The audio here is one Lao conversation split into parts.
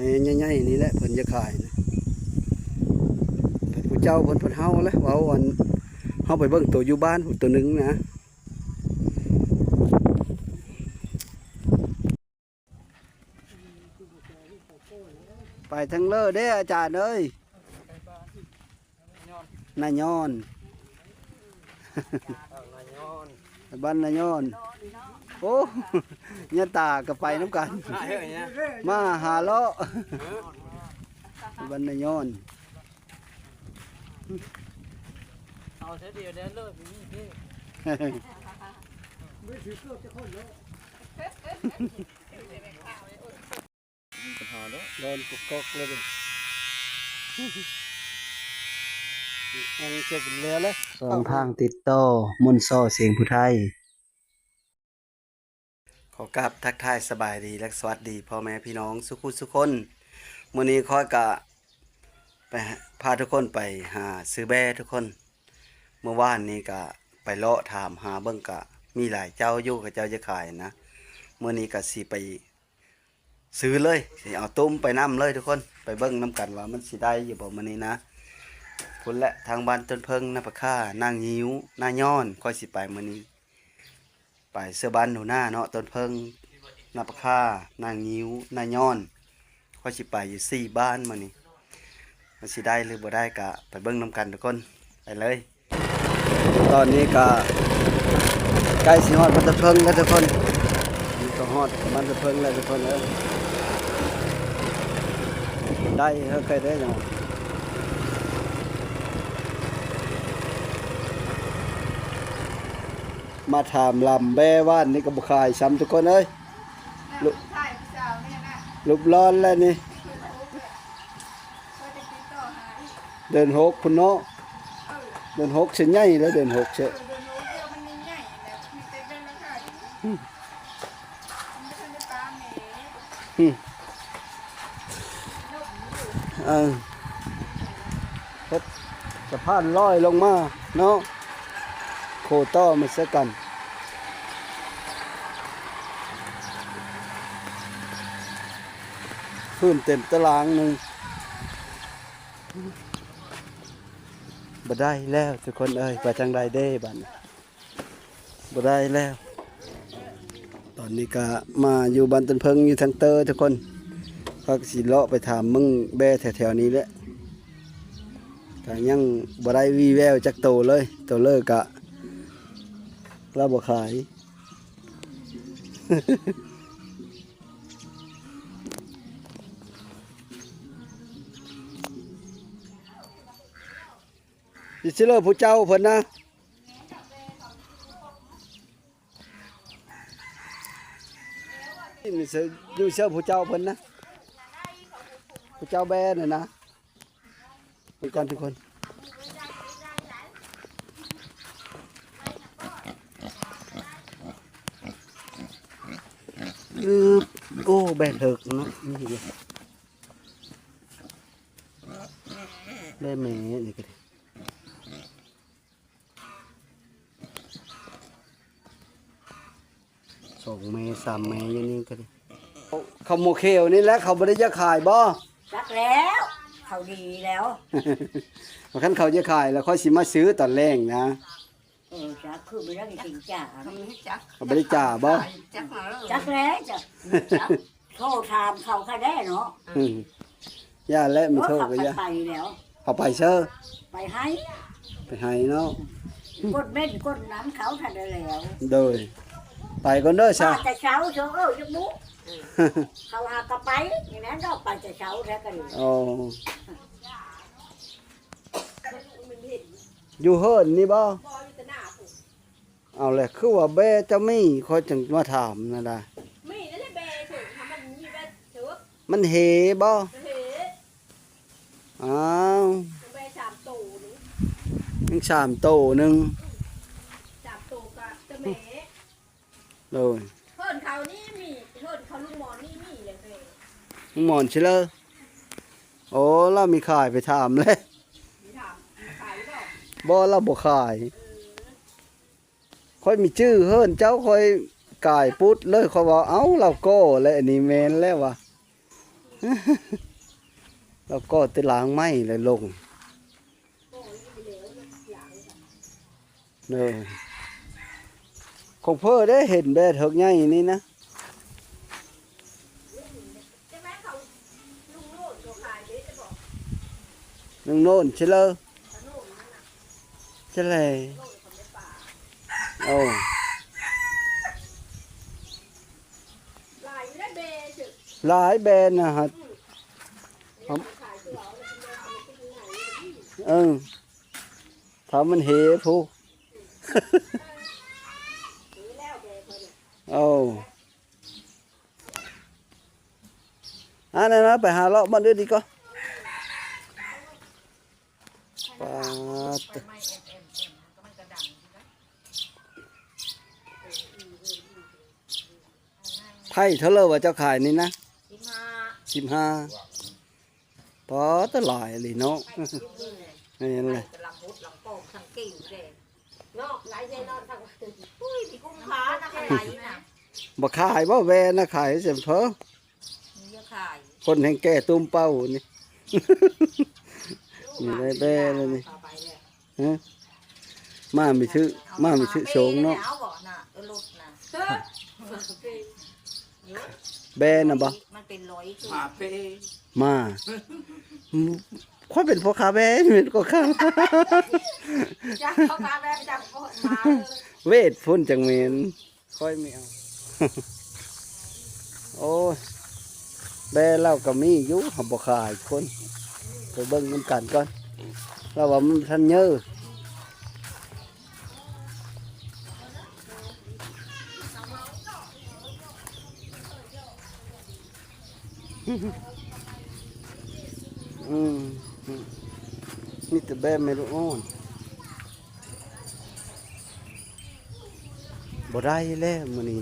ໃຫຍ່ໆນີ້ແຫຼະເພິ່ນຈະຂາຍນະ. ເພິ່ນຜູ້ເຈົ້າເພິ່ນ ເພິ່ນເຮົາແຫຼະ ເວົ້າອັນ ເຮົາໄປເບິ່ງໂຕຢູ່ບ້ານພຸ້ນໂຕໜຶ່ງນະ. ໄປທາງເລີເດ້ອາຈານເອີຍ. ນາຍອນ ນາຍອນ ບ້ານນາຍອນ. ໂອ້ ຍາຕາກໍໄປນຳກັນ ມາຫາເລາະ ບ້ານນາຍອນ. ເອົາເທື່ອດຽວແລ້ວເລີກນີ້ເດ້ ມີບັນຫາເນາະ ຮ້ອນກອກໆເລີຍເດ້ ອັງເຈັກແລ້ວເລີຍ. ຊ່ອງທາງຕິດຕໍ່ ມົນຊໍ ສຽງຜູ້ໄທ. ຂໍກາບທັກທາຍສະບາຍດີ ແລະ ສະຫວັດດີພໍ່ແມ່ພີ່ນ້ອງສູ່ຄູ່ສູ່ຄົນ. ມື້ນີ້ຂ້ອຍກະໄປຫາ ພາທຸກຄົນໄປຫາຊື້ແບ້ທຸກຄົນ. ເມື່ອວານນີ້ກະໄປເລາະຖາມຫາເບິ່ງ ກະມີຫຼາຍເຈົ້າຢູ່ ເຂົາເຈົ້າຈະຂາຍນະ. ມື້ນີ້ກະຊິໄປ ຊື້ເລີຍ ຊິເອົາຕຸ້ມໄປນຳເລີຍທຸກຄົນ. ໄປເບິ່ງນຳກັນວ່າມັນຊິໄດ້ຢູ່ບໍ່ມື້ນີ້ນະ. ພຸ້ນແຫຼະ ທາງບ້ານຕົ້ນເຜິ້ງ ນາປະຄາ ນາງິ້ວ ນາຍ້ອນ ຂ້ອຍຊິໄປມື້ນີ້ ໄປເຊື່ອບ້ານໜູນາເນາະ ຕົ້ນເຜິ້ງ ນາປະຄາ ນາງິ້ວ ນາຍ້ອນ. ຂ້ອຍຊິໄປຢູ່ສີ່ບ້ານມື້ນີ້ ມັນຊິໄດ້ຫຼືບໍ່ໄດ້ກະໄປເບິ່ງນຳກັນທຸກຄົນ ໄປເລີຍ. ຕອນນີ້ກະໃກ້ຊິຮອດບ້ານຕົ້ນເຜິ້ງແລ້ວທຸກຄົນ ນີ້ກໍຮອດບ້ານຕົ້ນເຜິ້ງແລ້ວທຸກຄົນເອີຍ. ໄດ້ເຮີ້ ໃກ້ໄດ້ຫຍັງ ມາຖາມລຳແບ້ບ້ານນີ້ກໍບໍ່ຂາຍຊ້ຳທຸກຄົນເອີຍ. ລຸບ ລຸບລ້ອນແລ້ວນີ້ ເດືອນຫົກພຸ້ນເນາະ ເດືອນຫົກຊິໃຫຍ່ແລ້ວ ເດືອນຫົກຊິ ອືມ ເອີ ເຮັດສະພານລອຍລົງມາເນາະ ໂຄ້ຕໍ່ມາໃສ່ກັນ ພື້ນເຕັມຕະລາງໜຶ່ງ. ບໍ່ໄດ້ແລ້ວທຸກຄົນເອີຍ ໄປທາງໃດເດ້ບາດນີ້ ບໍ່ໄດ້ແລ້ວ. ຕອນນີ້ກະມາຢູ່ບ້ານຕົ້ນເຜິ້ງ ຢູ່ທາງເຕີທຸກຄົນ ເຮົາກະຊິເລາະໄປຖາມເບິ່ງແບ້ແຖວໆນີ້ແຫຼະ ກະຍັງບໍ່ໄດ້ວີ່ແວວຈັກໂຕເລີຍ ໂຕເລີກະລາວບໍ່ຂາຍ. ຢູ່ຊິເລີຜູ້ເຈົ້າເພິ່ນນະ ຢູ່ເຊີ ຢູ່ເຊີຜູ້ເຈົ້າເພິ່ນນະ ຜູ້ເຈົ້າແບ້ນະນະ. ເບິ່ງກ່ອນທຸກຄົນ ອື ໂອ້ ແບ້ເລິກເນາະ ນີ້ເດ້ ແບ້ແມ່ນີ້ກະ ສອງແມ່ສາມແມ່ຢູ່ນີ້ກະ ເຂົາໝໍຂຽວນີ້ແຫຼະ ເຂົາບໍ່ໄດ້ຢາກຂາຍບໍ່? ຈັກແລ້ວ ເຂົາດີແລ້ວ ຄັນເຂົາຢາກຂາຍແລ້ວ ຂ້ອຍຊິມາຊື້ຕອນແລງນະ. ເອີ ຈັກຄືບໍ່ໄດ້ກິນຈ້າ ເຂົາບໍ່ໄດ້ຈ່າບໍ່? ຈັກແລ້ວ ຈັກ ໂທຖາມເຂົາກະໄດ້ເນາະ ອືມ ຢ່າແຫຼະ ມີໂທກະຢ່າ ເຂົາໄປແລ້ວ ເຂົາໄປເຊີ ໄປໄຮ່ ໄປໄຮ່ເນາະ ກົດເມັນກົດນຳເຂົາຫັ້ນແຫຼະ. ໂດຍ ໄປກ່ອນເດີຊະ ມາແຕ່ເຊົ້າເຊີ ເອີ ຢູ່ບຸ ເຂົາຫາກະໄປ ນີ້ແມ່ນດອກ ໄປແຕ່ເຊົ້າແທ້ກະດີ. ອໍ ຢູ່ເຮືອນນີ້ບໍ່? ເອົາແຫຼະ ຄືວ່າແບ້ເຈົ້າມີ ຂ້ອຍຈຶ່ງມາຖາມນະດາ ມີນັ້ນແຫຼະແບ້ເຖິງ ຖ້າມັນມີແບ້ເຖິງ ມັນເຫບໍ່? ເຫ ອ້າວ ແບ້ສາມໂຕໜຶ່ງ ຍັງສາມໂຕໜຶ່ງ ສາມໂຕກະຕະແມ່. ໂດຍ ເຮືອນເຂົານີ້ມີ ເຮືອນເຂົາລຸງໝອນນີ້ມີແຫຼະແບ້ ລຸງໝອນຊິເລີ ໂອ້ ລາວມີຂາຍ ໄປຖາມແຫຼະ ມີຖາມ ມີຂາຍບໍ່? ບໍ່ ລາວບໍ່ຂາຍ ເອີ ຂ້ອຍມີຈື່ເຮືອນເຈົ້າ ຂ້ອຍກາຍປຸດເລີຍ ຂ້ອຍວ່າ ເອົ້າ ລາວກໍແຫຼະ ອັນນີ້ແມ່ນແລ້ວວ່າ ແລ້ວກໍແຕ່ລ້າງໄມ້ແລ້ວລົງ. ເດີ ຂອງເພິ່ນເດ້ ເຫັນແບເຖິກໃຫຍ່ນີ້ນະ ລຸງໂນນຊິເລີ ຈະແລ ໂອ້ ຫຼາຍແບນະ ເອີ ຖ້າມັນເຫພຸ້ນ ເອົາ ອັນນັ້ນນະ ໄປຫາເລາະບ່ອນອື່ນດີກວ່າ. ປາດ ໄຜ່ເທົ່າໃດວ່າເຈົ້າຂາຍນີ້ນະ? ສິບຫ້າ ສິບຫ້າ. ປາດ ຕະຫຼາຍອີ່ຫຼີເນາະ. ແມ່ນແຫຼະ ເນາະ ຫຼາຍໃຫຍ່ເນາະ ໂອ້ຍ ມີກຸມພານະ ຂາຍນະ. ບໍ່ຂາຍບໍ່ ແວ່ນະ ຂາຍຊັ້ນເພີ້ ມີຂາຍ ຄົນແຮ່ງແກ່ຕຸ້ມເປົ້ານີ້ ມີໄດ້ແວ່ແລ້ວນີ້. ຮະ ມາມີຊື່ ມາມີຊື່ໂຊງເນາະ ເອົາບໍ່ນະ ເອີ ລົດນະ ແບນະບໍ່? ມັນເປັນຮ້ອຍ ມາເປ ມາ ຂ້ອຍເປັນພໍ່ຄ້າແບ ແມ່ນພໍ່ຄ້າ ຈັກພໍ່ຄ້າແບ ຈັກພໍ່ຄ້າ ເວດພຸ້ນຈັ່ງແມ່ນ ຂ້ອຍມີເອົາ ໂອ້ຍ ແບລາວກໍມີຢູ່ ເຮົາບໍ່ຂາຍຄົນ ໄປເບິ່ງນຳກັນກ່ອນ ລາວວ່າມັນທັນເຍີ ອືມ ມີແຕ່ແບແມ່ລູກອ່ອນ ບໍ່ໄດ້ແລ້ວມື້ນີ້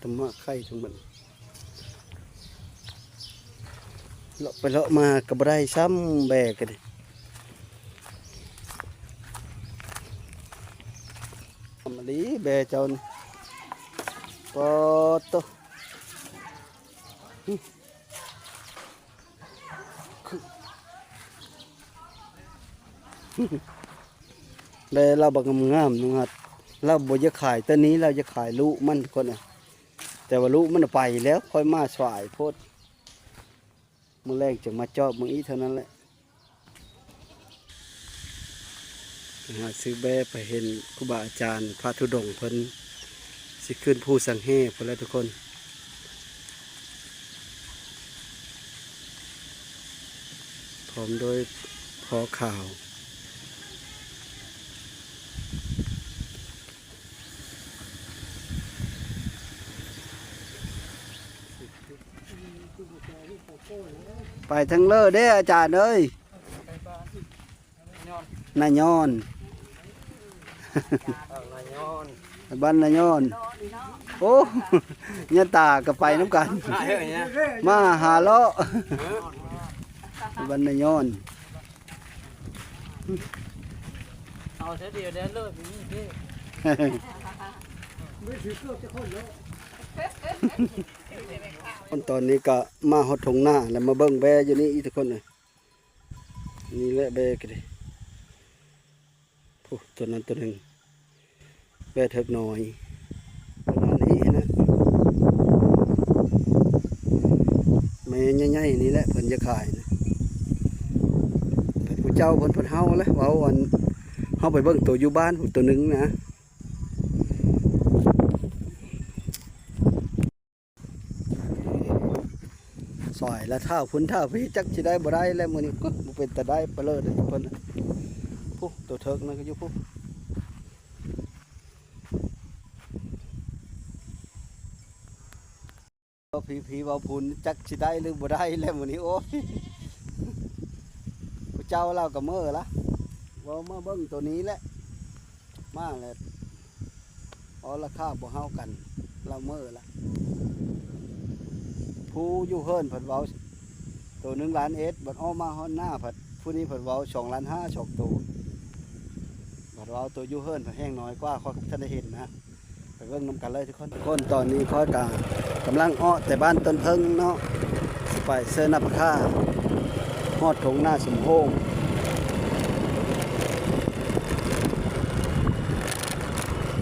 ຕະໝາກໄຂ່ທັງໝົດ ເລາະໄປເລາະມາກໍບໍ່ໄດ້ຊ້ຳ ແບກໍດີ ອຳມາລີແບເຈົ້ານີ້ ປາດໂທ້. ແລະລາວບັກງາມໆ ນ້ອງຮັດ ລາວບໍ່ຢາກຂາຍໂຕນີ້ ລາວຢາກຂາຍລູກມັນ ທຸກຄົນເອີຍ ແຕ່ວ່າລູກມັນໄປແລ້ວ ຂ້ອຍມາສາຍໂພດ ມື້ແລງຈຶ່ງມາຈອບເບິ່ງອີກເທົ່ານັ້ນແຫຼະ. ໄປຫາຊື້ແບ້ ໄປເຫັນຄູບາອາຈານພະທຸດົງເພິ່ນຊິຂຶ້ນພູສັງແຫພຸ້ນແຫຼະທຸກຄົນ ພ້ອມໂດຍພໍ່ຂາວ. ໄປທາງເລີເດ້ອາຈານເອີຍ ນາຍອນ ນາຍອນ ໄປບ້ານນາຍອນ ໂອ້ ຍາຕາກໍໄປນຳກັນ ມາຫາເລາະ ໄປບ້ານນາຍອນ. ເອົາເທື່ອດຽວແລ້ວເລີກນີ້ເດ້ ຕອນນີ້ກໍມາຮອດທົ່ງນາແລ້ວ ມາເບິ່ງແບ້ຢູ່ນີ້ອີກທຸກຄົນເອີຍ ນີ້ແຫຼະແບ້ກໍດີ ໂອ້ ໂຕນັ້ນໂຕໜຶ່ງ. ແບເຖິກນ້ອຍປະມານນີ້ນະ ແມ່ໃຫຍ່ໆນີ້ແຫຼະເພິ່ນຢາກຂາຍນະ ເປັນຜູ້ເຈົ້າເພິ່ນ ເພິ່ນເຮົາແຫຼະ ເວົ້າອັນ ເຮົາໄປເບິ່ງໂຕຢູ່ບ້ານພຸ້ນໂຕໜຶ່ງນະ. ສາຍລະຖ້າພຸ້ນຖ້າພີ້ ຈັກຊິໄດ້ບໍ່ໄດ້ແລ້ວມື້ນີ້ ກຶກ ບໍ່ເປັນຕາໄດ້ປະເລີດເດ້ເພິ່ນ ພຸ້ນ ໂຕເຖິກນັ້ນກໍຢູ່ພຸ້ນ ເວົ້າພີ ພີເວົ້າພຸ້ນ ຈັກຊິໄດ້ຫຼືບໍ່ໄດ້ແລ້ວມື້ນີ້ ໂອ້ຍ ຜູ້ເຈົ້າລາວກໍເມີລະ ເວົ້າມາເບິ່ງໂຕນີ້ແຫຼະ ມາແລ້ວ ເອົາລາຄາບໍ່ເຮົາກັນ ລາວເມີລະ ຜູ້ຢູ່ເຮືອນເພິ່ນເວົ້າໂຕໜຶ່ງລ້ານເອັດ ບັດອອກມາຮອດໜ້າພັດ ຜູ້ນີ້ເພິ່ນເວົ້າສອງລ້ານຫ້າ ສອງໂຕ ເວົ້າໂຕຢູ່ເຮືອນເພິ່ນແຮງນ້ອຍກວ່າ ຂ້ອຍກໍບໍ່ທັນໄດ້ເຫັນນະ. ໄປເບິ່ງນຳກັນເລີຍທຸກຄົນ. ທຸກຄົນ ຕອນນີ້ຂ້ອຍກະກຳລັງເອາະແຕ່ບ້ານຕົ້ນເຜິ້ງເນາະ ຊິໄປເຊີນນາປະຄາ ຮອດທົ່ງນາສົມໂຮງ.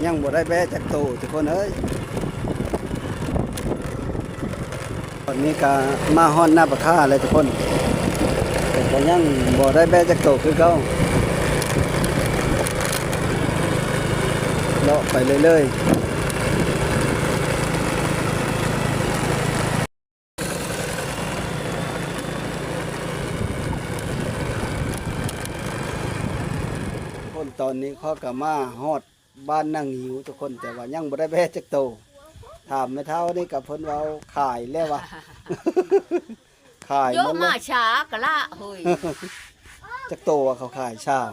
ຍັງບໍ່ໄດ້ແບ້ຈັກໂຕທຸກຄົນເອີຍ. ຕອນນີ້ກະມາຮອດນາປະຄາແລ້ວທຸກຄົນ ແຕ່ກໍຍັງບໍ່ໄດ້ແບ້ຈັກໂຕຄືເກົ່າ. ເລາະໄປເລື້ອຍໆ. ຄົນ ຕອນນີ້ຂ້ອຍກະມາຮອດ ບ້ານນາງິ້ວທຸກຄົນ ແຕ່ວ່າຍັງບໍ່ໄດ້ແບ້ຈັກໂຕ. ຖາມແມ່ເຖົ້ານີ້ກໍເພິ່ນເວົ້າຂາຍແລ້ວວ່າ ຂາຍໝົດແລ້ວ. ໂຍມາຊ້າກະລະເຮີ້ຍ. ຈັກໂຕວ່າເຂົາຂາຍຊ້າງ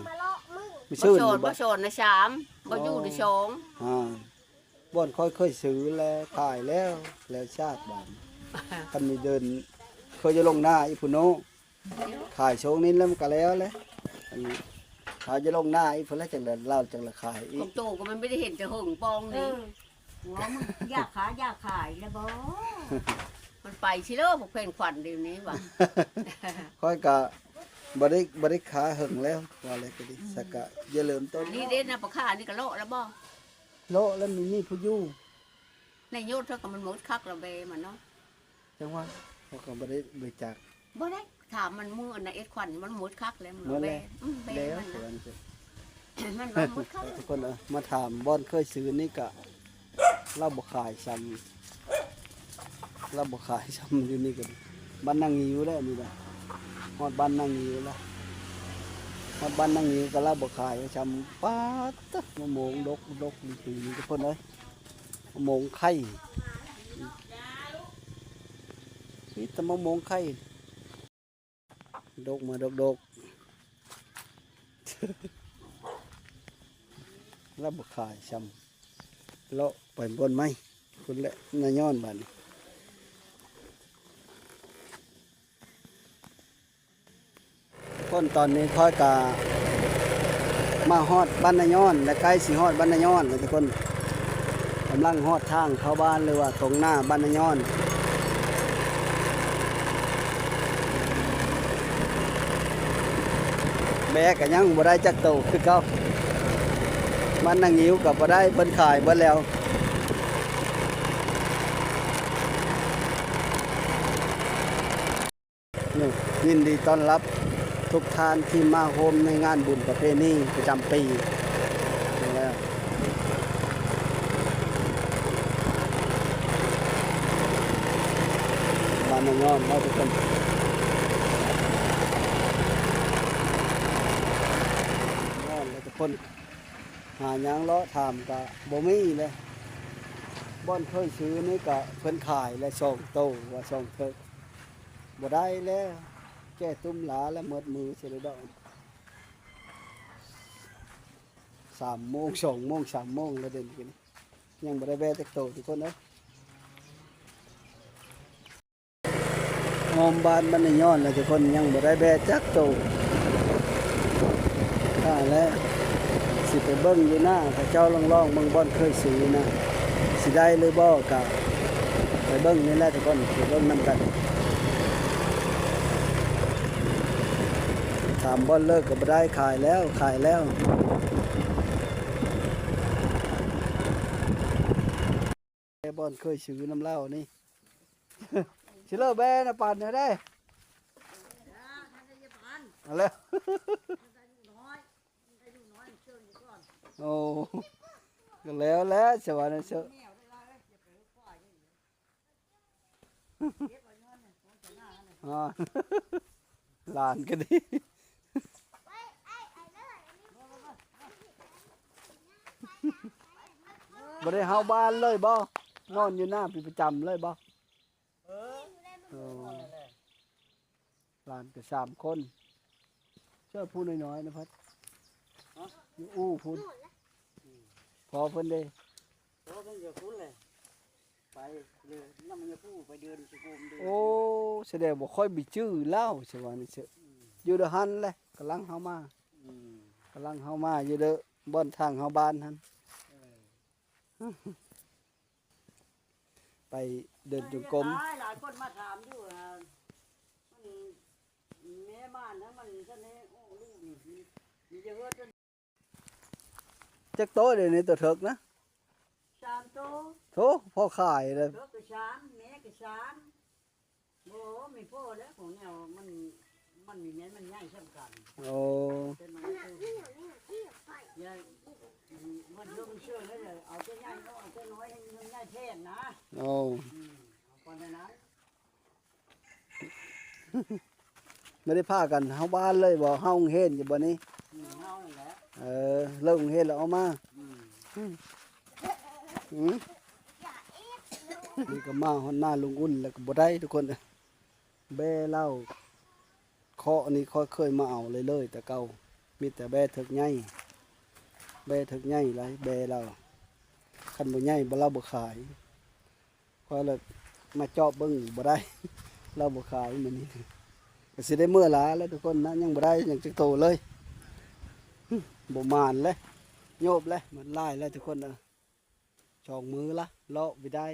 ມາຊື້ນີ້ບໍ່? ບໍ່ສອນນະສາມ ບໍ່ຢູ່ນະສອງ. ອ່າ ບ່ອນຂ້ອຍເຄີຍຊື້ແລ້ວ ຂາຍແລ້ວ ແລ້ວຊາດບາດ. ຄັນມີເດີນ ເຄີຍຈະລົງນາອີກພຸ້ນເນາະ. ຂາຍຊ່ວງນີ້ແລ້ວມັນກໍແລ້ວແຫຼະ. ອັນເຮົາຈະລົງນາອີກພຸ້ນແຫຼະ ຈັ່ງລະ ລາວຈັ່ງລະຂາຍອີກ. ຂອງໂຕກໍມັນບໍ່ໄດ້ເຫັນແຕ່ເຫິງປ່ອງນີ້. ເອີ ຫົວມຶງຢາກຂາຍຢາກຂາຍແລ້ວບໍ່? ມັນໄປຊິເລີ ພວກເພນຂວັນດຽວນີ້ວ່າ. ຂ້ອຍກະບໍ່ໄດ້ ບໍ່ໄດ້ຂາເຫິງແລ້ວ ວ່າແລ້ວກໍດີ. ອືມ ສັກກະຢ່າເລີ່ມຕົ້ນ. ນີ້ເດ້ນະ ປາຄານີ້ກະເລາະແລ້ວບໍ່? ເລາະແລ້ວ ມີ ມີຜູ້ຢູ່. ໃນໂຍດເທື່ອກໍມັນໝົດຄັກລະແບມັນເນາະ. ຈັ່ງວ່າ ເຂົາກໍບໍ່ໄດ້ບໍລິຈາກ. ບໍ່ໄດ້ ຖາມມັນມື້ອັນນະ ເອັດຂວັນ ມັນໝົດຄັກແລ້ວ. ໝົດແລ້ວ. ອືມ ແບມັນນະ ມັນວ່າໝົດຄັກ. ທຸກຄົນເອີຍ ມາຖາມບ່ອນເຄີຍຊື້ນີ້ກະ ລາວບໍ່ຂາຍຊ້ຳ ລາວບໍ່ຂາຍຊ້ຳ. ຢູ່ນີ້ກໍບ້ານນາງິ້ວແລ້ວນີ້ນະ ຮອດບ້ານນາງິ້ວແລ້ວ. ຮອດບ້ານນາງິ້ວກໍລາວບໍ່ຂາຍຊ້ຳ. ປາດໂທ້ ມະມ່ວງດົກໆ ນີ້ ທຸກຄົນເອີຍ. ມະມ່ວງໄຂ່ ມີແຕ່ມະມ່ວງໄຂ່ ດົກມາດົກໆ. ລາວບໍ່ຂາຍຊ້ຳ ເລາະໄປບ່ອນໃໝ່ພຸ້ນແຫຼະ ນາຍ້ອນບາດນີ້. ຄົນ ຕອນນີ້ຂ້ອຍກະມາຮອດບ້ານນາຍ້ອນ ແລະ ໃກ້ຊິຮອດບ້ານນາຍ້ອນແລ້ວທຸກຄົນ. ກຳລັງຮອດທາງເຂົ້າບ້ານ ຫຼືວ່າທົ່ງນາບ້ານນາຍ້ອນ. ແບ້ກະຍັງບໍ່ໄດ້ຈັກໂຕຄືເກົ່າ. ບ້ານນາງິ້ວກະບໍ່ໄດ້ ເພິ່ນຂາຍເບິດແລ້ວ. ນີ້ ຍິນດີຕ້ອນຮັບທຸກທ່ານທີ່ມາຮ່ວມໃນງານບຸນປະເພນີປະຈຳປີ. ນີ້ແຫຼະ ບ້ານນາຍ້ອນເນາະທຸກຄົນ ຍ້ອນແລ້ວທຸກຄົນ. ຫາຫຍັງເລາະຖາມກະບໍ່ມີເລີຍ. ບ່ອນເຄີຍຊື້ນີ້ກະເພິ່ນຂາຍແລ້ວສອງໂຕ ວ່າສອງເທີກ. ບໍ່ໄດ້ແລ້ວ ແກ່ຕຸ້ມຫຼາແລ້ວ ໝົດມືຊິໄດ້ດອກ. ສາມໂມງ ສອງໂມງ ສາມໂມງແລ້ວເດ ນີ້ ຍັງບໍ່ໄດ້ແບ້ຈັກໂຕທຸກຄົນເອີຍ. ອ້ອມບ້ານບ້ານນາຍ້ອນແລ້ວທຸກຄົນ ຍັງບໍ່ໄດ້ແບ້ຈັກໂຕ. ຖ້າແລ້ວ ຊິໄປເບິ່ງຢູ່ໜ້າເຂົາເຈົ້າ ລອງໆເບິ່ງບ່ອນເຄີຍຊື້ນະ ຊິໄດ້ຫຼືບໍ່ ກະໄປເບິ່ງນີ້ແຫຼະທຸກຄົນ ໄປເບິ່ງນຳກັນ. ຖາມບ່ອນເລີກກໍບໍ່ໄດ້ ຂາຍແລ້ວ ຂາຍແລ້ວ. ແຕ່ບ່ອນເຄີຍຊື້ນຳລາວນີ້ ຊິເລີແບນະ ປານແນວໃດ. ເອົາແລ້ວ ໂອ້ ກໍແລ້ວແຫຼະ ສະວ່ານັ້ນເຊາະ. ອ່າ ຫຼານກໍດີ. ບໍ່ໄດ້ເຮົາບ້ານເລີຍບໍ່? ນອນຢູ່ໜ້າເປັນປະຈຳເລີຍບໍ່? ເອີ ໂອ້ ຫຼານກໍສາມຄົນ. ເຈົ້າຜູ້ນ້ອຍໆນະພັດ ຮະ? ຢູ່ອູ່ພຸ້ນ. ອືມ ພໍ່ເພິ່ນເດ? ພໍ່ເພິ່ນຢູ່ພຸ້ນແຫຼະ. ໄປເດີນນຳຍາຄູໄປເດີນສຸກຸມເດີນ. ໂອ້ ສະແດງວ່າຂ້ອຍບໍ່ຈື່ລາວ ສະວ່ານີ້ເສະ. ອືມ ຢູ່ເດີຫັ້ນແຫຼະ ກຳລັງເຮົາມາ. ອືມ ກຳລັງເຮົາມາຢູ່ເດີ ບ່ອນທາງເຮົາບ້ານຫັ້ນ ເອີ ໄປເດີນຈົງກົມ. ຫຼາຍໆຄົນມາຖາມຢູ່ວ່າ ມັນ ແມ່ບ້ານນະ ມັນຊັ້ນແດ່ ໂອ້ ລູກນີ້ ມີ ມີເຍາະເກີນ. ຈັກໂຕເດນີ້ ໂຕເຖິກນະ? ສາມໂຕ. ໂທ້ ພໍຂາຍເລີຍ. ເຖິກກໍສາມ ແມ່ກໍສາມ. ບໍ່ ມີພໍແລ້ວ ຂອງແນວມັນ ມັນມີແມ່ນມັນໃຫຍ່ສ່ຳກັນ. ໂອ້ ແຕ່ນ້ອຍໂຕ ໃຫຍ່ ມັນເລີ່ມເຊື່ອແລ້ວ ເອົາແຕ່ໃຫຍ່ເນາະ ເອົາແຕ່ນ້ອຍໃຫ້ມັນໃຫຍ່ແທນນະ. ໂອ້ ອືມ ເອົາກ່ອນແຕ່ນັ້ນ. ບໍ່ໄດ້ພາກັນເຮົາບ້ານເລີຍບໍ່? ເຮົາໂຮງຮຽນຢູ່ບໍ່ນີ້? ອືມ ເຮົານັ້ນແຫຼະ. ເອີ ເລີກໂຮງຮຽນແລ້ວອອກມາ. ອືມ ອືມ ນີ້ກໍມາຮອດໜ້າລຸງອຸ່ນແລ້ວກໍບໍ່ໄດ້ທຸກຄົນ. ແບ້ລາວເຄາະນີ້ຂ້ອຍເຄີຍມາເອົາເລີຍໆ ແຕ່ເກົ່າ ມີແຕ່ແບ້ເຖິກໃຫຍ່ ແບ້ເຖິກໃຫຍ່ຫຼາຍແບ້ລາວ. ຄັນບໍ່ໃຫຍ່ບໍ່ ລາວບໍ່ຂາຍ. ຂ້ອຍລະມາເຈາະເບິ່ງ ບໍ່ໄດ້ ລາວບໍ່ຂາຍມື້ນີ້. ກໍຊິໄດ້ເມືອລາແລ້ວທຸກຄົນນະ ຍັງບໍ່ໄດ້ຫຍັງຈັກໂຕເລີຍ. ບໍ່ໝານແລ້ວ ໂຍບແລ້ວ ໝົດຫຼາຍແລ້ວທຸກຄົນເອີຍ. ສອງມື້ລະ ເລາະບໍ່ໄດ້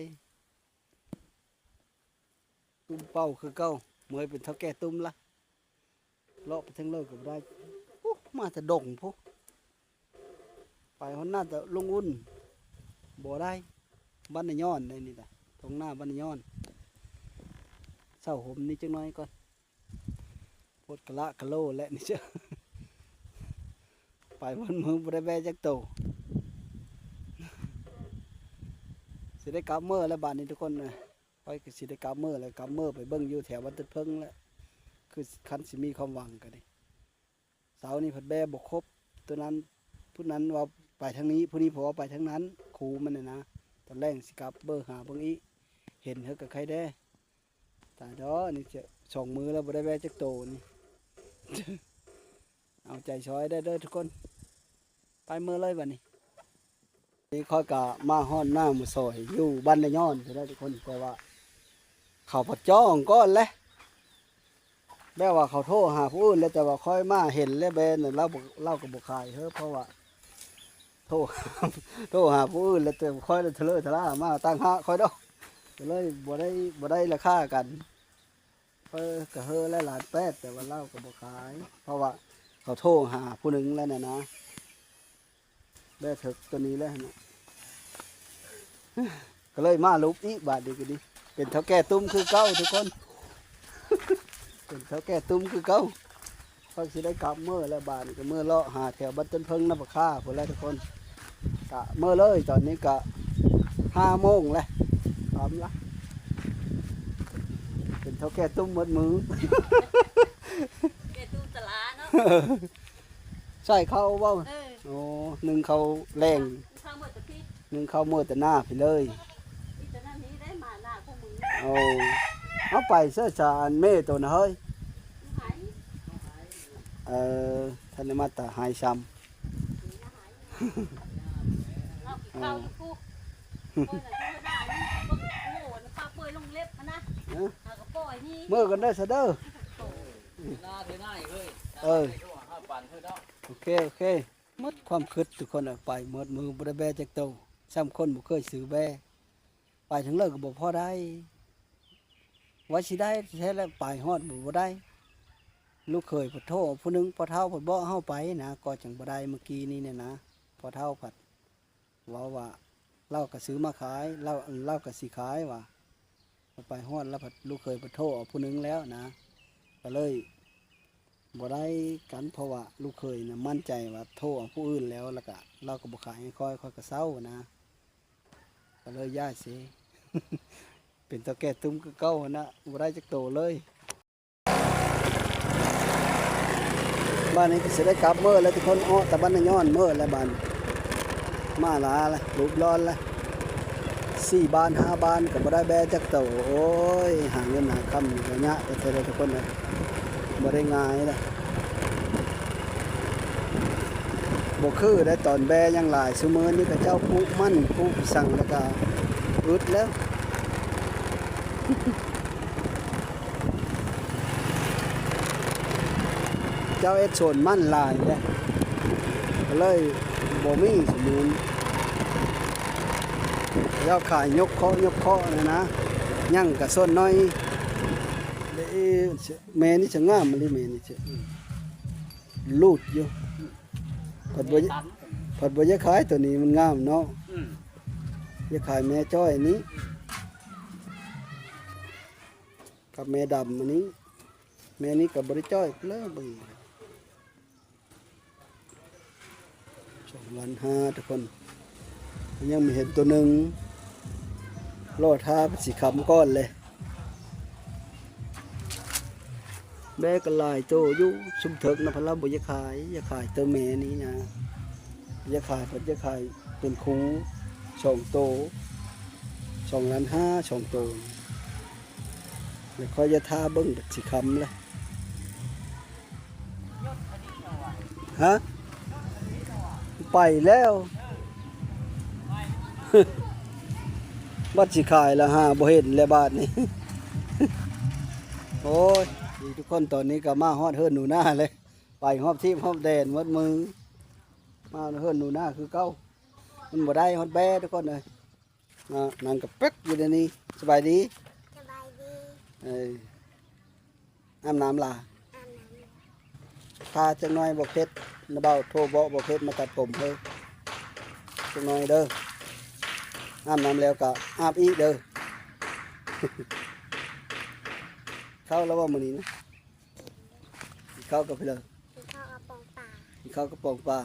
ຕຸ້ມເປົ່າຄືເກົ່າ ເໝີຍເປັນເຖົ້າແກ່ຕຸ້ມລະ. ເລາະໄປເທິງເລີກກໍບໍ່ໄດ້. ໂອ້ ມາແຕ່ດົງພຸ້ນ ໄປຮອດໜ້າແຕ່ລຸງອຸ່ນ ບໍ່ໄດ້. ບ້ານນາຍ້ອນໄດ໋ນີ້ນະ ທົ່ງນາບ້ານນາຍ້ອນ. ເຊົາຮົ່ມນີ້ຈັກໜ້ອຍກ່ອນ ໂພດກະລະກະໂລແຫຼະນີ້ເຈົ້າ. ໄປໝົດມື້ບໍ່ໄດ້ແບ້ຈັກໂຕ. ຊິໄດ້ກັບເມືອແລ້ວບາດນີ້ທຸກຄົນເອີຍ. ຂ້ອຍກໍຊິໄດ້ກັບເມືອແລ້ວ ກັບເມືອໄປເບິ່ງຢູ່ແຖວບ້ານຕົ້ນເຜິ້ງແຫຼະ ຄືຄັນຊິມີຄວາມຫວັງກໍດີ. ເສົານີ້ພັດແບ້ບໍ່ຄົບ ໂຕນັ້ນ ຜູ້ນັ້ນວ່າໄປທາງນີ້ ຜູ້ນີ້ເວົ້າວ່າໄປທາງນັ້ນ ຄູ່ມັນນະນະ. ຕອນແລງຊິກັບເບິ່ງຫາເບິ່ງອີກ ເຫັນເຮີກໍໄຄແດ່. ຕາຍດອກ ນີ້ສອງມື້ແລ້ວບໍ່ໄດ້ແບ້ຈັກໂຕນີ້. ເອົາໃຈຊ່ອຍໄດ້ເດີທຸກຄົນ. ໄປເມືອເລີຍບາດນີ້. ນີ້ຂ້ອຍກະມາຮອດໜ້າໝູ່ຊອຍຢູ່ບ້ານນາຍ້ອນພຸ້ນແຫຼະທຸກຄົນ ເພາະວ່າເຂົາພັດຈອງກ່ອນແຫຼະ ແບບວ່າເຂົາໂທຫາຜູ້ອື່ນແລ້ວ ແຕ່ວ່າຂ້ອຍມາເຫັນແລ້ວແບບນັ້ນ ລາວບໍ່ ລາວກໍບໍ່ຂາຍເຮີ ເພາະວ່າໂທ ໂທຫາຜູ້ອື່ນແລ້ວ ແຕ່ຂ້ອຍລະທະເລີທະລ່າມາຕ່າງຫາກຂ້ອຍດອກ ກໍເລີຍບໍ່ໄດ້ ບໍ່ໄດ້ລາຄາກັນ. ເອີ ກໍເຮີແຫຼະ ລ້ານແປດ ແຕ່ວ່າລາວກໍບໍ່ຂາຍ ເພາະວ່າເຂົາໂທຫາຜູ້ໜຶ່ງແລ້ວນະນະ ແບເຖິກໂຕນີ້ແຫຼະນະ ກໍເລີຍມາຫຼຸບອີກ ບາດນີ້ກໍດີ ເປັນເຖົ້າແກ່ຕຸ້ມຄືເກົ່າທຸກຄົນ ເປັນເຖົ້າແກ່ຕຸ້ມຄືເກົ່າ. ຂ້ອຍຊິໄດ້ກັບເມືອແລ້ວ ບາດນີ້ກໍເມືອເລາະຫາແຖວບ້ານຕົ້ນເຜິ້ງ ນຳປາຄາພຸ້ນແຫຼະທຸກຄົນ. ກະເມືອເລີຍ ຕອນນີ້ກະຫ້າໂມງແລ້ວ ຄ່ຳລະ ເປັນເຖົ້າແກ່ຕຸ້ມໝົດມື້ ແກ່ຕຸ້ມຕະຫຼາເນາະ ໃສ່ເຂົ້າບໍ່? ເອີ ໂອ້ ໜຶ້ງເຂົ້າແລງ ເຂົ້າເມືອແຕ່ພີ້ ໜຶ້ງເຂົ້າເມືອແຕ່ໜ້າພີ້ເລີຍ ມີແຕ່ນັ້ນນີ້ໄດ້ມາໜ້າພວກມຶງ ໂອ້ ເອົາໄປເສີສາອັນແມ່ໂຕນະເຮີ້ຍ ຢູ່ໄຫ ເອີ ທັນໄດ້ມາແຕ່ໄຫຊ້ຳ ລາວກິນເຂົ້າຢູ່ພຸ້ນ ຂ້ອຍນະ ເທວະດານີ້ ເບິ່ງ ໂອ້ໂຫ ປາເປື່ອຍລົງເລັບຫັ້ນນະ ເອີ ຫາກະປ່ອຍນີ້ ເມືອກັນເດີຊະເດີ ເອີ ໂອເຄ ໂອເຄ ໝົດຄວາມຄິດທຸກຄົນ ໄປໝົດມື້ບໍ່ໄດ້ແບ້ຈັກໂຕ ຊ້ຳຄົນບໍ່ເຄີຍຊື້ແບ້ ໄປທາງເລີກກໍບໍ່ພໍໄດ້ ວ່າຊິໄດ້ແທ້ແຫຼະ ໄປຮອດບໍ່ ບໍ່ໄດ້ ລູກເຂີຍເພິ່ນໂທເອົາຜູ້ໜຶ່ງ ພໍ່ເຖົ້າເພິ່ນບອກເຮົາໄປນະ ກໍຈັ່ງບໍ່ໄດ້ເມື່ອກີ້ນີ້ແຫຼະນະ ພໍ່ເຖົ້າພັດເວົ້າວ່າ ລາວກໍຊື້ມາຂາຍ ລາວ ລາວກໍຊິຂາຍວ່າ ໄປຮອດລະພັດ ລູກເຂີຍເພິ່ນໂທເອົາຜູ້ໜຶ່ງແລ້ວນະ ກໍເລີຍບໍ່ໄດ້ກັນ ເພາະວ່າລູກເຂີຍນະໝັ້ນໃຈວ່າໂທເອົາຜູ້ອື່ນແລ້ວ ລະກະລາວກໍບໍ່ຂາຍໃຫ້ຂ້ອຍ ຂ້ອຍກໍເຊົານະ ກໍເລີຍຢ່າເສ ເປັນເຖົ້າແກ່ຕຸ້ມຄືເກົ່າຫັ້ນນະ ບໍ່ໄດ້ຈັກໂຕເລີຍ. ບາດນີ້ກໍຊິໄດ້ກັບເມືອແລ້ວທຸກຄົນ ເອາະແຕ່ບ້ານນາຍ້ອນເມືອແລ້ວ ບາດນີ້ມາຫຼາແລ້ວ ຫຼຸບຮ້ອນແລ້ວ ສີ່ບ້ານຫ້າບ້ານກໍບໍ່ໄດ້ແບ້ຈັກໂຕ. ໂອ້ຍ ຫາເງິນຫາຄຳນີ້ກໍຍາກແທ້ໆເດີທຸກຄົນເອີຍ ບໍ່ໄດ້ງ່າຍເດ້. ບໍ່ຄືໄດ້ຕອນແບ້ຍັງຫຼາຍ ຊຸມື້ນີ້ເຂົາເຈົ້າປູກມັນ ປູກສັງ ແລ້ວກໍອຶດແລ້ວ ເຈົ້າເຮັດສວນມັນຫຼາຍເດ້ ກໍເລີຍ ບໍ່ມີສະໝູນ ເຂົາເຈົ້າຂາຍຍົກເຄາະ ຍົກເຄາະນີ້ນະ ຍັງກະສ່ວນໜ້ອຍ. ແມ່ນີ້ຈະງາມອີ່ຫຼີ ແມ່ນີ້ຈະ ອືມ ລູດຢູ່ ພັດບໍ່ ພັດບໍ່ຢາກຂາຍໂຕນີ້ ມັນງາມເນາະ. ອືມ ຢາກຂາຍແມ່ຈ້ອຍນີ້ ອືມ ກັບແມ່ດຳອັນນີ້. ແມ່ນີ້ກໍບໍ່ໄດ້ຈ້ອຍເລີຍ ເບິ່ງ ສອງລ້ານຫ້າ ທຸກຄົນ. ຍັງມີເຫັນໂຕໜຶ່ງ ລໍຖ້າມັນຊິຄຳກ່ອນເລີຍ. ແມ່ກໍຫຼາຍໂຕຢູ່ ຊຸມເຖິກນະ ເພິ່ນລະບໍ່ຢາກຂາຍ ຢາກຂາຍໂຕແມ່ນີ້ນະ ຢາກຂາຍ ເພິ່ນຢາກຂາຍເປັນຄູ່ສອງໂຕ ສອງລ້ານຫ້າ ສອງໂຕ. ແລ້ວຂ້ອຍຈະຖ້າເບິ່ງ ຊິຄຳແລ້ວ ຮະ ໄປແລ້ວ ບັດຊິຂາຍລະຫາບໍ່ເຫັນແລ້ວບາດນີ້. ໂອ້ຍ ນີ້ທຸກຄົນ ຕອນນີ້ກໍມາຮອດເຮືອນໜູນາເລີຍ ໄປຮອບທີບຮອບແດນໝົດມື ມາເຮືອນໜູນາຄືເກົ່າ. ມັນບໍ່ໄດ້ຮອດແບ້ ທຸກຄົນເອີຍ. ນາງກະເປັກຢູ່ໃນນີ້. ສະບາຍດີ ສະບາຍດີ. ເອີ ອາບນ້ຳລະ? ອາບນ້ຳ. ຖ້າຈັກໜ້ອຍບໍ່ເພັດ ນະບ່າວໂທບອກບໍ່ເພັດມາຕັດຜົມເດີ ຈັກໜ້ອຍເດີ. ອາບນ້ຳແລ້ວກະອາບອີກເດີ. ເຂົ້າລະບໍ່ມື້ນີ້ນະ? ກິນເຂົ້າກັບເພິ່ນເລີ? ກິນເຂົ້າກັບປອງປາ. ກິນເຂົ້າກັບປອງປາ.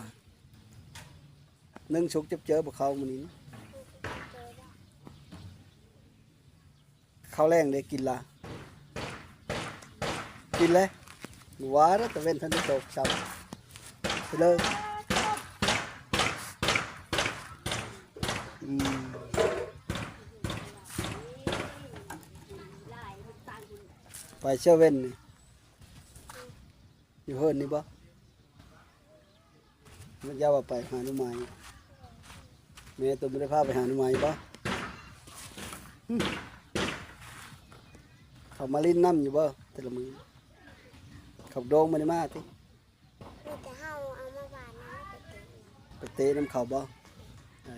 ໜຶ່ງສຸກເຈີບໍ່ເຂົ້າມື້ນີ້. ເຂົ້າແລງໄດ້ກິນລະ? ກິນແລ້ວ. ບໍ່ວ່າດອກ ຕາເວັນທັນໄດ້ຕົກຊ້ຳ. ໄປເລີຍ. ອືມ ໄປເຊເວັ່ນນີ້ ຢູ່ເຮືອນນີ້ບໍ່? ມັນຢ່າວ່າໄປຫາໜໍ່ໄມ້. ແມ່ຕົວບໍ່ໄດ້ພາໄປຫາໜໍ່ໄມ້ບໍ່? ຫຶ ເຂົາມາຫຼິ້ນນຳຢູ່ບໍ່ແຕ່ລະມື້? ເຂົາໂດງບໍ່ໄດ້ມາຕິ? ມີແຕ່ເຮົາເອົາມາຫວ່ານນຳ ໄປເຕະ ໄປເຕະນຳເຂົາບໍ່? ເອີ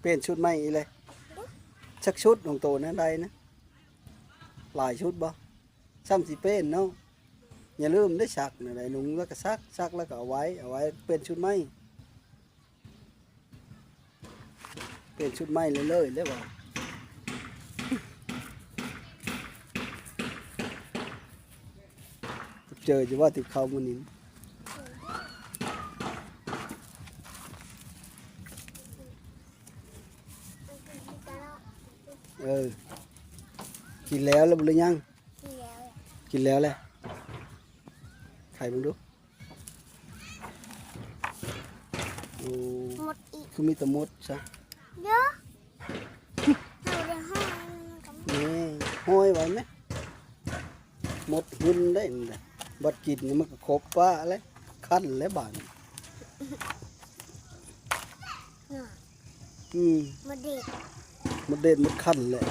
ປ່ຽນຊຸດໃໝ່ອີກເລີຍ. ຈັກຊຸດຂອງໂຕນັ້ນໄດ້ນະ? ຫຼາຍຊຸດບໍ່? ຊ່ຳຊິເປັນເນາະ. ຢ່າລືມເດ້ ຊັກນັ້ນແຫຼະ ນຸ່ງແລ້ວກໍຊັກ ຊັກແລ້ວກໍເອົາໄວ້ ເອົາໄວ້ປ່ຽນຊຸດໃໝ່ ປ່ຽນຊຸດໃໝ່ເລື້ອຍໆ ແລ້ວວ່າ. ເຈີຢູ່ວ່າຕິດເຂົ້າມື້ນີ້. ເອີ ກິນແລ້ວ ແລ້ວບໍ່ ຫຼືຍັງ? ກິນແລ້ວແຫຼະ ກິນແລ້ວແຫຼະ. ໄຂເບິ່ງດູ. ໂອ້ ມົດອີກ ຄືມີແຕ່ມົດຊະ. ເດີ ເຮົາໄດ້ຫ້ອຍມັນກໍ ນີ້ ຫ້ອຍໄວ້ແມະ. ມົດຫຶ່ນໄດ້ນີ້ນະ ບັດກິນມັນກໍຄົບປະແລ້ວ ຄັນແລ້ວບາດນີ້. ອືມ ໝົດເດັດ ໝົດເດັດໝົດຄັນແຫຼະ.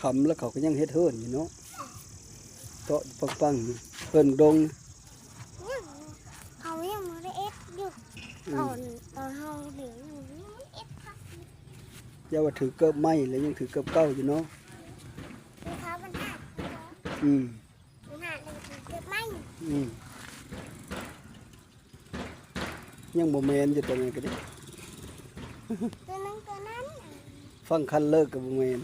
ຄ່ຳແລ້ວເຂົາກໍຍັງເຮັດເຮືອນຢູ່ເນາະ ເຈາະປັງໆ ເຮືອນດົງ. ຍັງ ເຂົາຍັງບໍ່ໄດ້ເຮັດຢູ່. ອືມ ຕອນ ຕອນເຮົາເຮັດຍັງບໍ່ໄດ້ເຮັດຄັກ. ຢ່າວ່າຖືເກີບໃໝ່ແລ້ວ ຍັງຖືເກີບເກົ່າຢູ່ເນາະ. ອືມ ອືມ ຍັງບໍ່ແມ່ນຢູ່ຕົວນັ້ນກໍດີ ຕົວນັ້ນ ຕົວນັ້ນ ຝັ່ງຄັນເລີກກໍບໍ່ແມ່ນ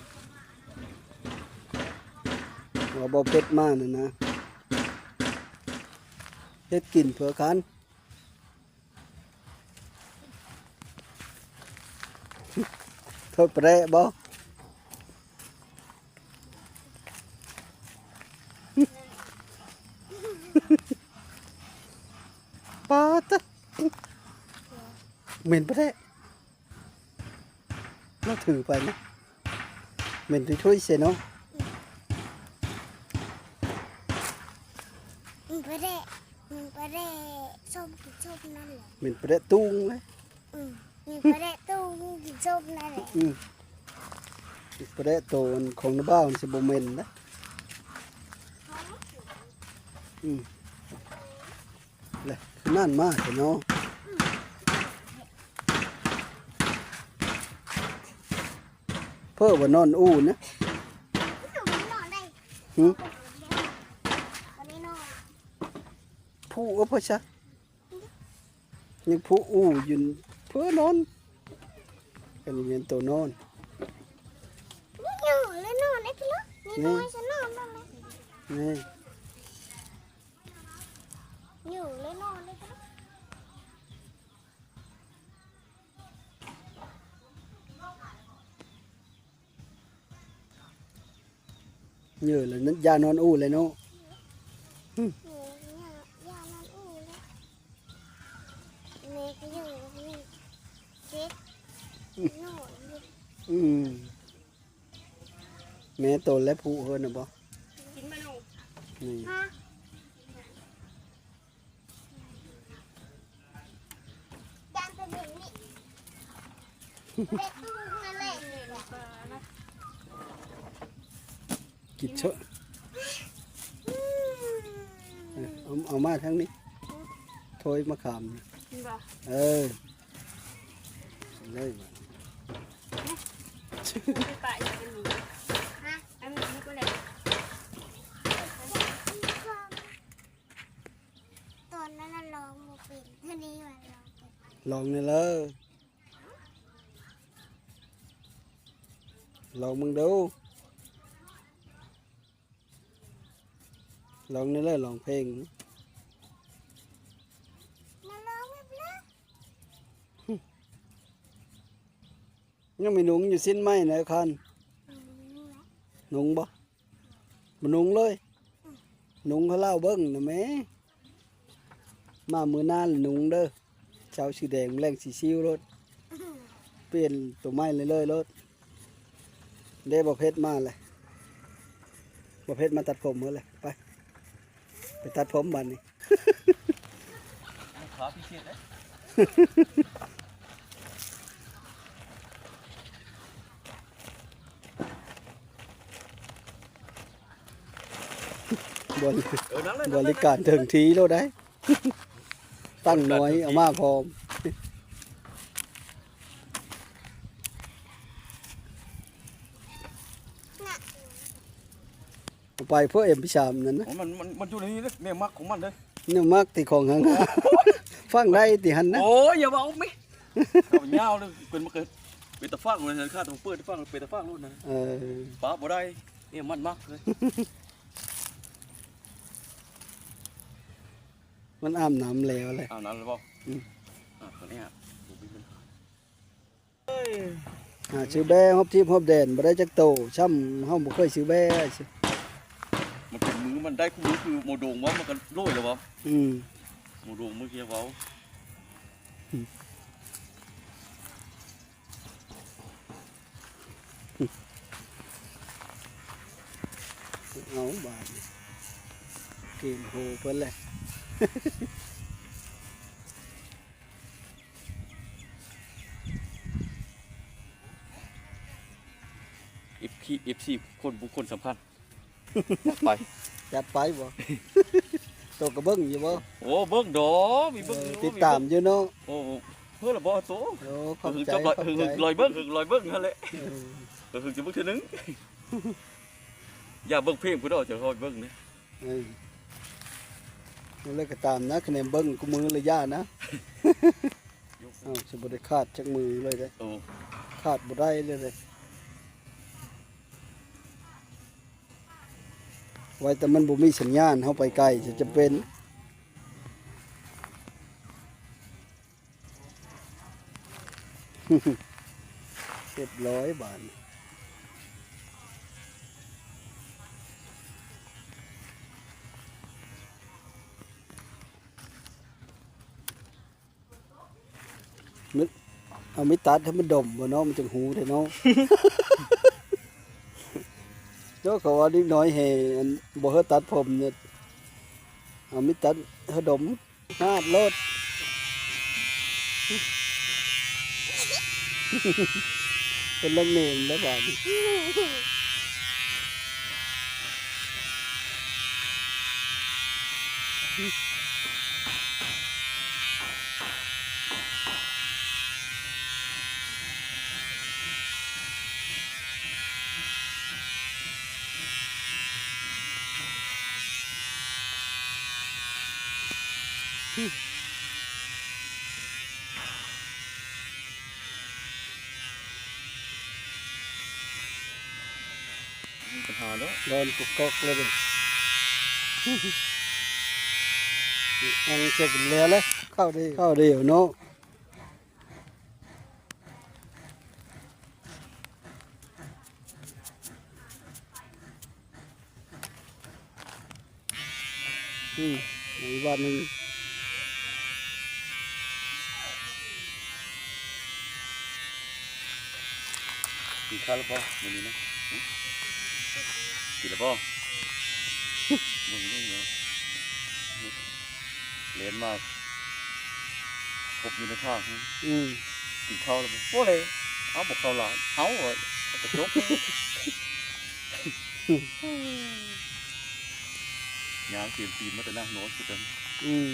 ວ່າບໍ່ເປັດມານັ້ນນະ ເຮັດກິນເພື່ອຄັນ. ເທິດປະແດະບໍ່? ປາດຕະ ເໝັນປະແດະ. ລາວຖືໄປນະ ເໝັນທຸຍໆ ເຊເນາະ. ເໝັນປະແດະ ເໝັນປະແດະ ສົ້ມ ກິນສົ້ມນັ້ນແຫຼະ ເໝັນປະແດະຕຸງເລີຍ. ອືມ ມີປະແດະຕູ້ກິນສົ້ມນັ້ນແຫຼະ. ອືມ ປະແດະໂຕຂອງນ້າບ່າວມັນຊິບໍ່ເໝັນນະ. ອືມ ແລະ ຄືນັ້ນມາແທ້ເນາະ. ເພີ້ວ່ານອນອູ້ນະ. ຫື? ຜູ້ເອີ ເພິ່ນຊະ ຍັງຜູ້ອູ້ຢູ່ ເພິ່ນນອນ. ອັນນີ້ແມ່ນໂຕນອນ. ນີ້ຢູ່ແລ້ວນອນໄດ້ພີ່ນ້ອງ. ນີ້ ນີ້ ນ້ອຍຊະນອນນຳແລ້ວ. ນີ້ ຢູ່ແລ້ວນອນໄດ້ພີ່ນ້ອງ. ເອີ ແລ້ວນະ ຢ້ານນອນອູ້ແລ້ວເນາະ. ເອີ ຫື ເອີ ຍ່າ ຍ່ານອນອູ້ແລ້ວ. ແມ່ກໍຢູ່ນີ້ ເຈັບ ອືມ ນອນຢູ່. ອືມ ແມ່ໂຕແລະຜູ້ເອີ້ນນະບໍ່? ກິນມາລູກ ນີ້ ຮະ? ກິນເຊາະ ເອົາ ເອົາມາທາງນີ້ ໂທຍມາຂາມ ກິນບໍ່? ເອີ ເລີຍ ປະອີກອັນໜຶ່ງ ຮະ? ອັນນີ້ກໍໄດ້. ຕອນນັ້ນລອງບໍ່ເປັນ ເທື່ອນີ້ວ່າລອງເປັນ. ລອງແດ່ເລີຍ ລອງເບິ່ງດູ ລອງແດ່ເລີຍ ລອງເພງ. ມາລອງແບບເລີຍ ຫຶ ຍັງໄມ່ນຸງຢູ່ ສິ້ນໄມ້ນະຄັນ. ອືມ ນຸງບໍ່? ບໍ່ນຸງເລີຍ. ອືມ ນຸງໃຫ້ລາວເບິ່ງນະແມ່. ມາມື້ໜ້າລະນຸງເດີ ເຊົ້າສີແດງ ແລງສີຊິວໂລດ. ອືມ ປ່ຽນໂຕໃໝ່ເລີຍໆໂລດ. ເດ້ ບໍ່ເພັດມາແຫຼະ ບໍ່ເພັດມາຕັດຜົມເຮີແຫຼະ. ໄປ ໄປຕັດຜົມບາດນີ້. ລູກຄ້າພິເສດເດ້. ບໍລິ ເອີ ນັ່ງເລີຍ ບໍລິການເຖິງທີ່ໂລດໄດ໋. ຕັ້ງໜ່ວຍເອົາມາພ້ອມ. ເອົາໄປພວກເອັມພີສາມນັ້ນນະ. ໂອ້ ມັນ ມັນ ມັນຢູ່ໃນນີ້ເດ້ ແນວມັກຂອງມັນເດ້. ແນວມັກຕິ ຂອງຫາງານ ໂອ້ຍ ຟັງໄດ້ຕິຫັ້ນນະ. ໂອ້ຍ ຢ່າເວົ້າແມະ ເອົາຍາວເລີຍ. ເປັນ ມັນກໍເປັນຕາຟັງເລີຍ ຂ້າຕ້ອງເປີດຟັງ ເປັນຕາຟັງໂລດນະ. ເອີ ປາບບໍ່ໄດ້ ແນວມັນມັກເລີຍ. ມັນອາບນ້ຳແລ້ວແຫຼະ. ອາບນ້ຳແລ້ວບໍ່? ອືມ ອາບຕອນນີ້ ບໍ່ມີປັນຫາ. ຫາຊື້ແບ້ຮອບທີບຮອບແດນບໍ່ໄດ້ຈັກໂຕຊ້ຳ ເຮົາບໍ່ເຄີຍຊື້ແບ້. ມັນເປັນມືມັນໄດ້ຄູ່ມືຄືໂມດົງວ່າ ມັນກໍໂລຍແລ້ວບໍ່? ອືມ ໂມດົງມື້ກີ້ເວົ້າ. ເອົາບາດນີ້ ເກມໂຫເພິ່ນແຫຼະ. ເອັຟຊີ ເອັຟຊີ ຄົນບຸກຄົນສຳຄັນ. ຈັດໄປ ຈັດໄປບໍ່? ໂຕກໍເບິ່ງຢູ່ບໍ່? ໂອ້ ເບິ່ງດອກ ມີເບິ່ງຢູ່ ເອີ ຕິດຕາມຢູ່ເນາະ. ໂອ້ ເພິ່ນລະບໍ່ໂຕ. ໂອ້ ຂອບໃຈ ຂອບໃຈ. ຮຶງລອຍເບິ່ງ ຮຶງລອຍເບິ່ງຫັ້ນແຫຼະ. ເອີ ຮຶງຈະເບິ່ງເທື່ອໜຶ່ງ. ຢ່າເບິ່ງເພງພຸ້ນດອກ ຈະຮອດເບິ່ງເດ້. ເອີ ເອົາເລີຍກໍຕາມນະ ຄະແນນເບິ່ງຄູ່ມື້ລະຢ່ານະ. ເອົາ ຊິບໍ່ໄດ້ຂາດຈັກມື້ເລີຍເດ້. ໂອ້ ຂາດບໍ່ໄດ້ເລີຍເດ້. ໄວ້ແຕ່ມັນບໍ່ມີສັນຍານ ເຮົາໄປໄກຈະຈຳເປັນ. ຮຽບຮ້ອຍບາດນີ້. ເອົາມີດຕັດໃຫ້ມັນດົມບໍ່ເນາະ ມັນຈັ່ງຮູ້ແທ້ເນາະ. ໂອ້ ເຂົາວ່າເດັກນ້ອຍແຫ່ ອັນ ບໍ່ໃຫ້ຕັດຜົມນີ້ ເອົາມີດຕັດໃຫ້ດົມ ຫາດໂລດ. ເປັນເລື່ອງເນນແລ້ວບາດນີ້. ມີບັນຫາເນາະ ຮ້ອນກອກໆເລີຍເດ້. ອັນເຈັບແລ້ວແຫຼະ ເຂົ້າໄດ້ ເຂົ້າໄດ້ເນາະ. ອືມ ອີກບາດໜຶ່ງ. ກິນເຂົ້າແລ້ວບໍ່ມື້ນີ້ນະ? ຫຶ ກິນແລ້ວບໍ່? ເບິ່ງເບິ່ງເນາະ ເຫັນ ແລ່ນມາຄົບຢູ່ໃນທາງ. ອືມ ກິນເຂົ້າແລ້ວບໍ່? ບໍ່ເລີຍ. ເອົາ ບໍ່ເຂົ້າຫຼາຍ ເອົາ ກະຈົບ. ຍ່າງຕຽມຕີນມາແຕ່ນານ້ອຍຄືກັນ. ອືມ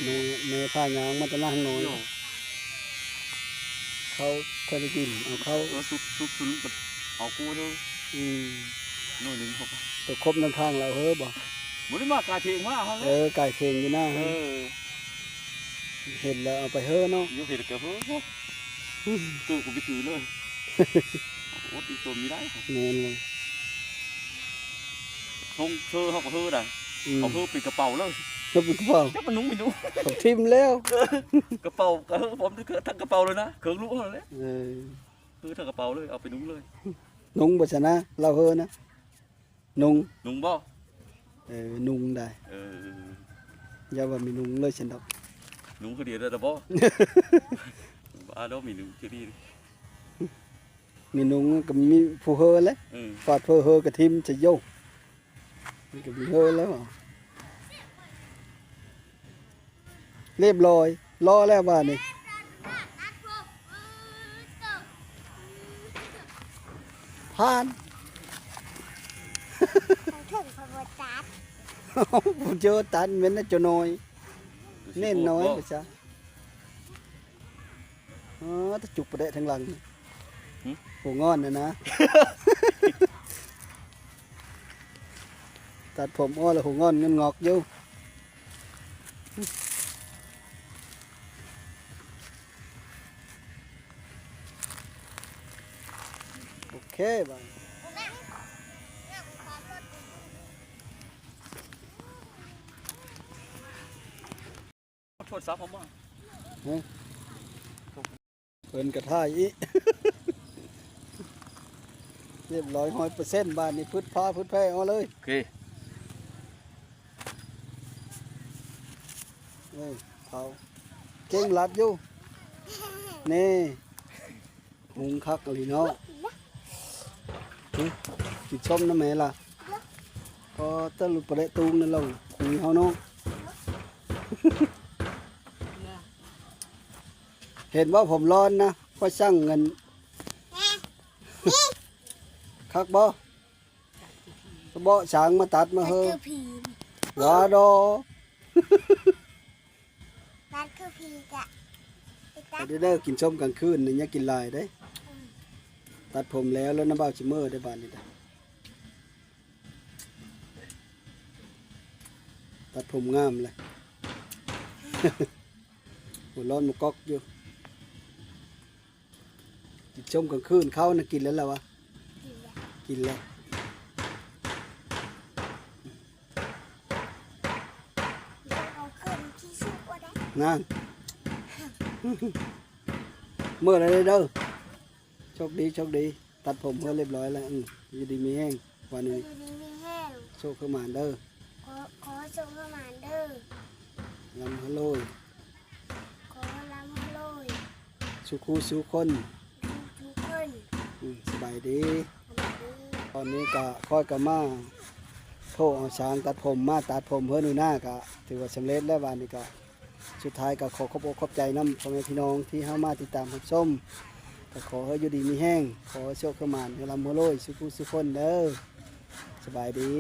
ແມ່ ແມ່ພາຍ່າງມາແຕ່ນານ້ອຍ. ໂຍ ເຂົ້າ ເຂົ້າໄດ້ກິນ ເອົາເຂົ້າ ເອີ ສຸດ ສຸດ ສຸດ ເອົາໂກເດີ. ອືມ ໜ້ອຍໜຶ່ງເຂົາ ໂຕຄົບນຳທາງແລ້ວເຮີບໍ່? ບໍ່ໄດ້ມາກາຍເພງມາຫັ້ນແຫຼະ. ເອີ ກາຍເພງຢູ່ນະ. ເອີ ເຫັນແລ້ວເອົາໄປເຮີເນາະ. ໂຍ ເຫັນແລ້ວກະເຮີ ໂຕກະໄປຖືເລີຍ. ໂອດ ອີ່ຕົນມີໄດ້. ແມ່ນເລີຍ ທົ່ງເທີເຮົາກະເຮີໄດ້. ອືມ ເຮົາເຮີເປັນກະເປົາເລີຍ ເຮີເປັນກະເປົາ ຈັກມັນນຸ່ງບໍ່ນຸ່ງ ເຂົາຖິ້ມແລ້ວ. ເອີ ກະເປົາກະເຮີພ້ອມທັງກະເປົາເລີຍນະ ເຄິ່ງລູກຫັ້ນແຫຼະ. ເອີ ເຮີທັງກະເປົາເລີຍ ເອົາໄປນຸ່ງເລີຍ. ນຸ່ງບໍ່ຊັ້ນນະ ລາວເຮີນະ. ນຸ່ງ ນຸ່ງບໍ່? ເອີ ນຸ່ງໄດ້. ເອີ ຢ່າວ່າມີນຸ່ງເລີຍຊັ້ນດອກ. ນຸ່ງຄືດຽວໄດ້ລະບໍ່? ບ້າດອກ ມີນຸ່ງຄືດຽວ. ມີນຸ່ງກະມີຜູ້ເຮີແຫຼະ. ເອີ ຟາດເພີເຮີກະຖິ້ມຊະໂຍ ມັນກະມີເຮີແລ້ວ. ລຽບຮ້ອຍ ລໍແລ້ວບາດນີ້ ຜ່ານ. ເຖິງເພິ່ນບໍ່ຕັດ ເຈີຕັດແມ່ນນະ ເຈົ້ານ້ອຍ ເນັ້ນນ້ອຍໄປຊະ. ອໍ ຕະຈຸກປະແດະທາງຫຼັງ ຫຶ ຫົວງອນຫັ້ນນະ. ຕັດຜົມອອກແລ້ວຫົວງອນງອກຢູ່. ໂອເຄ ບາດນີ້ ໂທລະສັບເອົາມາ ຮະ ເພິ່ນກະຖ່າຍອີກ ລຽບຮ້ອຍຮ້ອຍເປີເຊັນ. ບາດນີ້ຟຶດຟ້າຟຶດແຟເອົາເລີຍ. ໂອເຄ ເອີ ເຜົາ ເກັ່ງລັດຢູ່ ນີ້. ຫຸງຄັກອີ່ຫຼີເນາະ. ຫຶ ກິນສົ້ມນຳແມ່ລະ. ອໍ ຕະລຸປະເລະຕູງນັ້ນລະ ຫຸງເຮົາເນາະ. ເຫັນບໍ່ ຜົມຮ້ອນນະ ຂ້ອຍສັ່ງເງິນ ຄັກບໍ່? ສະເບາະສາງມາຕັດມາເຮີ ຕັດຄືຜີ ຫວາດໍ ຕັດຄືຜີກະ ໄປຕັດ ໄປເດີ ກິນສົ້ມກາງຄືນນີ້ ຢ່າກິນຫຼາຍເດ້. ອືມ ຕັດຜົມແລ້ວ ແລ້ວນຳບ່າວຊິເມີເດ້ ບາດນີ້ນະ ຕັດຜົມງາມແລ້ວ ຫົວຮ້ອນມາກອກຢູ່. ກິນສົ້ມກາງຄືນ ເຂົ້ານະກິນແລ້ວລະວະ? ກິນແລ້ວ ກິນແລ້ວ. ກິນກາງຄືນທີ່ສຸກວ່າໄດ້ ນັ້ນ ເມືອແລ້ວເດີ. ໂຊກດີ ໂຊກດີ ຕັດຜົມເຮີລຽບຮ້ອຍແລ້ວ. ອື ຢູ່ດີມີແຮງ ວັນນີ້ ຢູ່ດີມີແຮງ ໂຊກຄືໝານເດີ. ຂໍ ຂໍໂຊກຄືໝານເດີ ລ່ຳເຮີໂລຍ ຂໍລ່ຳເຮີໂລຍ ສູ່ຄູ່ສູ່ຄົນ ສູ່ຄູ່ຄົນ. ອື ສະບາຍດີ ສະບາຍດີ. ຕອນນີ້ກະ ຂ້ອຍກະມາໂທເອົາສາງຕັດຜົມ ມາຕັດຜົມເຮີໜູນາ ກະຖືວ່າສຳເລັດແລ້ວ. ບາດນີ້ກະ ສຸດທ້າຍກະຂໍຂອບອົກຂອບໃຈນຳພໍ່ແມ່ພີ່ນ້ອງທີ່ເຂົ້າມາຕິດຕາມຮັບຊົມ ກະຂໍໃຫ້ຢູ່ດີມີແຮງ ຂໍໃຫ້ໂຊກໃຫ້ໝານ ໃຫ້ລ່ຳໃຫ້ລວຍສູ່ຜູ້ສູ່ຄົນເດີ. ສະບາຍດີ.